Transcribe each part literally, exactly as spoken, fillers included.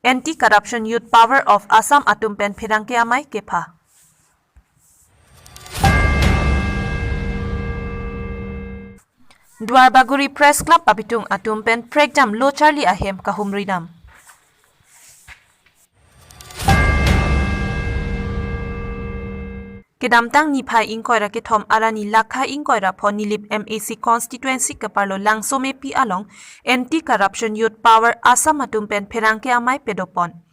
Anti Corruption Youth Power of Assam atum pen pherangke amei kepha. Duarbagori Press Club abitung atum pen prekjam lo charli ahem kahumri dam. Kedamtang niphai ingkoi ra kethom arni Lakha ingkoi ra pho Nilip M A C constituency keparlo Langsomepi along Anti Corruption Youth Power Assam atum pen pherangke amei pedopon.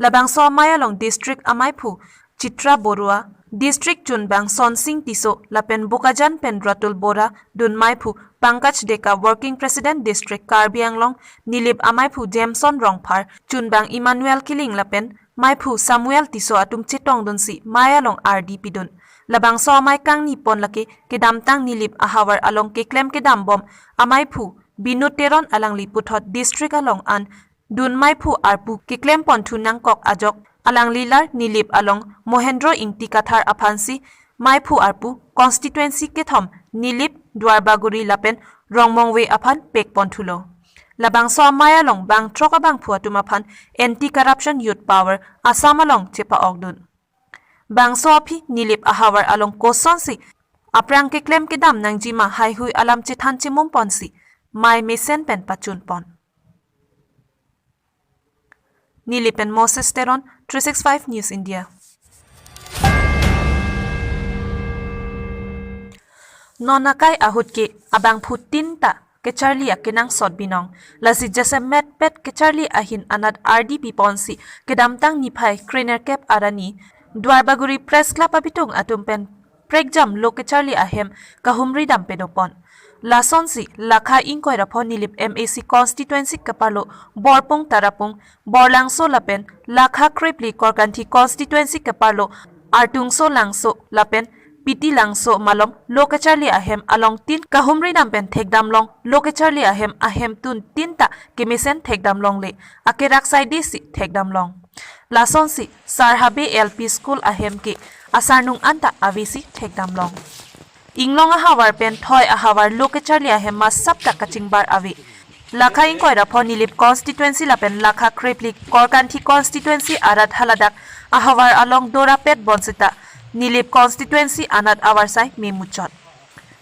Labangso amei along district ameiphu Chitra Borua, district chunbang Sonsing Tisso lapen Bokajan pen Ratul Bora, dun meiphu Pankaj Deka, working president district Karbi Anglong, Nilip ameiphu Jameson Rongphar, chunbang Emmanuel Killing lapen meiphu Samuel Tisso atum chetongdunsi mei along ardi pidun. Labangso amei kangnipon lake kedamtang Nilip ahavar along keklem kedambom ameiphu Binu Teron alangli puthot district along an dun meiphu arpu keklemponthu nangkok ajok alangli lar Nilip along Mohendro Ingti Kathar aphansi meiphu arpu constituency kethom Nilip, Duarbagori lapen Rongmongve aphan pekponthulo. Labangso amei along bang throk abangphu atum aphan Anti Corruption Youth Power Assam along chepa-okdun. Bangso aphi Nilip ahavar along kosonsi aphrang keklem kedam nangjima haihui alam chethan chemumponsi mei mesen pen pachunpon. Nilip pen Moses Teron, three six five News India. Non akai ahut ke abangphutin ta kecharli akenangsot binong. Lasi jasemet pet kecharli ahin anat ardi piponsi kedamtang niphai krenerkep arni Duarbagori Press Club abitung atum pen prekjam lo kecharli ahem kahumri dam pedopon. Lasonsi Lakha ingkoi ra pho Nilip M A C constituency keparlo Borpung Tarapung, Borlangso lapen Lakha krepli Korkanthi constituency keparlo Artungso Langso lapen Piti Langso malom lo kecharli ahem along tin kahumri dam pen thekdamlong, lo kecharli ahem ahemtun tin ta kemesen thekdamlongle, akerak saidesi thekdamlong. Lasonsi Sarhabe L P School ahem ke asarnung anta avesi thekdamlong. Inglong ahavar pen thoi ahavar lo kecharli ahem masap ta kachingbar ave. Lakha ingkoi ra pho Nilip constituency lapen Lakha krepli Korkanthi constituency arat haladak ahavar along dorapet bonsita Nilip constituency anat avarsai memuchot.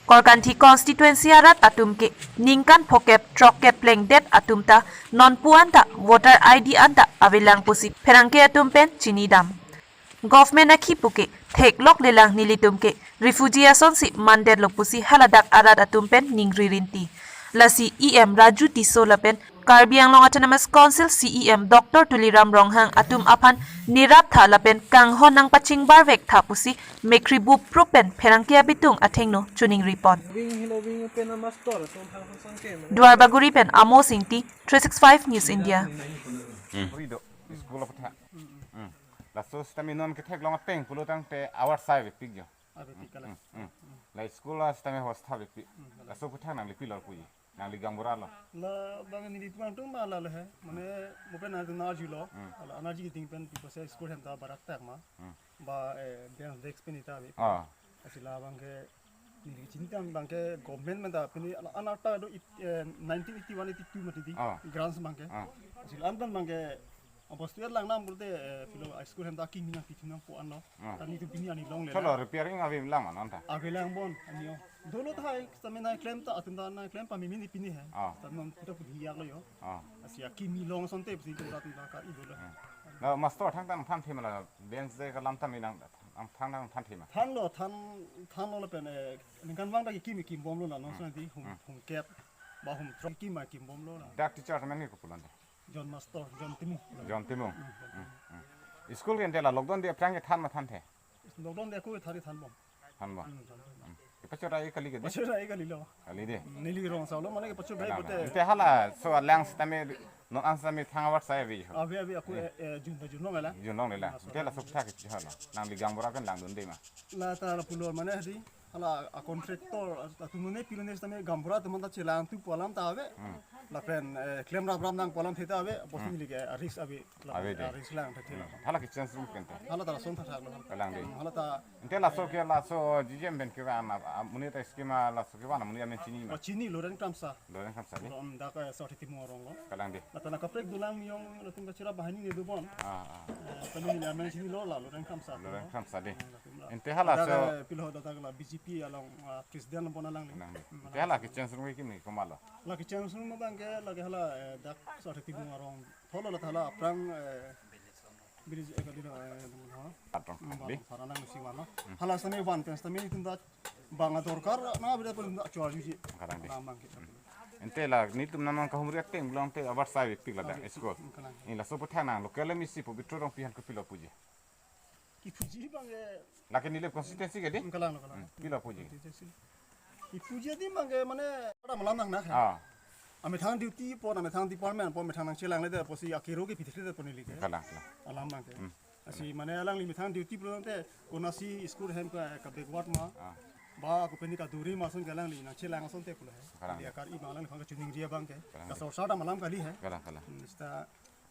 Korkanthi constituency arat atum ke ningkan phokep throkkep plengdet atum ta nonpu anta voter I D anta avelang pusi pherangke atum pen chinidam. Government akhi puke thekloklelang nelitum ke refugee asonsi mandetlo pusi haladak arat atum pen ningri rinti. Lasi E M Raju Tisso lapen Karbi Anglong Autonomous Council C E M Doctor Tuliram Ronghang atum aphan nirap tha lapen kanghon nangpachingbar vek tha pusi mekhri buprup pen pherangke abitung athengno chuningripon. Duarbagori pen Amos Ingti, three six five News India. School of Laso sitame non ketheklong ateng pulo tangte avarsai avepik jo. Avepik kalang. Mm, mm. La school a sitame hosta avepik. Mm, kalang. Laso aphuthak nangli pilor puji. Nangli gaonbura lo. La bang nelitum atum ma la le he. Mane mo pen na na julo. Mm. La energy ting pen pipo se school hem ta barak tak ma. Mm. Ba, eh, bench desk pen ita avepik. Ah. Lasi labang ke neli chinitang abang ke government pen ta pini ala anata do it, eh, nineteen eighty-one eighty-two mati di. Ah. Grants abang ke. Ah. Lasi la-an pen abang ke Abos tu erlang nam pulote, eh, pilo high school hem ta kimi nangpithu nangpo anlo. Ah. Tani tu pini ani longle la. Chalo, repairing avelang ma non ta? Avelang bon, ani o. Dolo ta hai, sitame nangklem ta, atum ta nangklem pameme ni pini he. Ah. Sitame non puta pudhi yaklo jo. Ah. Lasi akimi long asonte pusi atum ta atum ta ka-i dolo. Hmm. Na master thangta nangthan thema la, bench de kalam ta mi nang, nangthan nangthan thema. Thanlo, than, thanlo lapen, eh, ningkan vang ta kimi kimbomlo la, non Hmm. sona di hum, Hmm. humkep, ba humthrok kimi kimbomlo la. Dak teacher ta meni ko pulote? John Master, John Timung. John Timung. Hmm, John Hmm, Timung. hmm. School ke ante la lockdown dia aphrang kethan ma thanthe? Lockdown dia ko thari thanbom. Thanbom. Hmm, thanbom. Hmm. Kepachora e kali ke de? Pachora e kalilo. Kali de? Neli rong asonlo, mane kepachora Kali de. Ante hala, so alang sitame, non an sitame thang avarsai ave ho. Ave, ave, aku, Hmm. eh, eh, June, June long la. June longle la. Master. Ante laso aphuthak ke hala. Nangli gaonbura pen langdunde ma. La ta la pulo mane di. Hala a contractor atum ne pilone sitame gaonbura atum ta chelang tu pu alam ta ave. Hmm. Lapen, eh, klem rap rap nang pu alam theta ave. Apotsi Hmm. neli ke, eh, risk ave. Ave de. Risk lang thek thek. Hmm. Hala ke chance rum kente. Hala ta lason thak thak lo. Kalang de. Hmm, hala ta Ante laso ke laso G G M pen kevan a, a, amonit ta scheme a laso kevan amonit amen chini ma. Oh, chini Loren Kramsa. Loren Kramsa de. Rom dak, eh, Sarthe Timung arong lo. Kalang de. Lata na kaprek dolang miyong latum kachira bahani ne dobom. Ah, ah. Eh, kami ni amen chinilo la Loren Kramsa. Loren Kramsa de. Eh, latum la. Ante hala ladak, so eh, pilo ladak la B J P along, ah, president lo bon alangli. Kalang de. Hmm, ante hala ke chance rum ke kimi komatlo. La ke chance rum abang ke la ke hala, eh, dak Sarthe Timung arong. Tholo la thala aphrang, eh, Bridge, eh, kali lo, eh, ha? Patong Hmm, kali. Bang, para nang si wano. Hmm. Hala sitame van pen sitame itum ta bang adorkar na bida pun ta chuar juji. Kalang de. Hala abang ke. Ante la nelitum nang kahumri ateng pulote abar sai pik ladak, Abi, school. Hmm, kalang. Ni laso pu thanang local M A C Pabitra Rongpi aphan kopilo puji. Kipuji abang ke. Lake neli constituency ke de? Hmm, kalang lo, kalang. Hmm, pilo puji. Constituency. Kipuji adim abang ke mane ada malam nang na. Ah. Amethang duty pon, amethang department pon, amethang nangchelangledet apotsi akero ke pithiledet pon neli ke. Kalang, kalang. Alam abang ke. Hmm. Lasi mane alangli methang duty pulote konasi school hem ka, ka backward ma. Ah. Ba kopine kaduri ma ason ke alangli nangchelang asonte pulo he. Kalang. Neli akar-i abang alangli aphan kachiningri abang ke. Kalang. Kasor sar ta malam kali he. Kalang, kalang. Hmm, sita,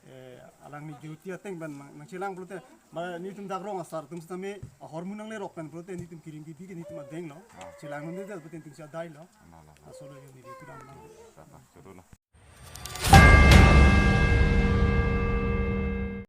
eh, alangli duty ateng pen nang, nangchelang pulote. Ba nelitum dak rong asar atum sitame ahormu nanglerok pen pulote nelitum kiring bibi ke nelitum adeng lo. Ah. Chelang nonde pulote nelitum si adai lo. Na, na, na. Laso lo yo neli duty dam nang.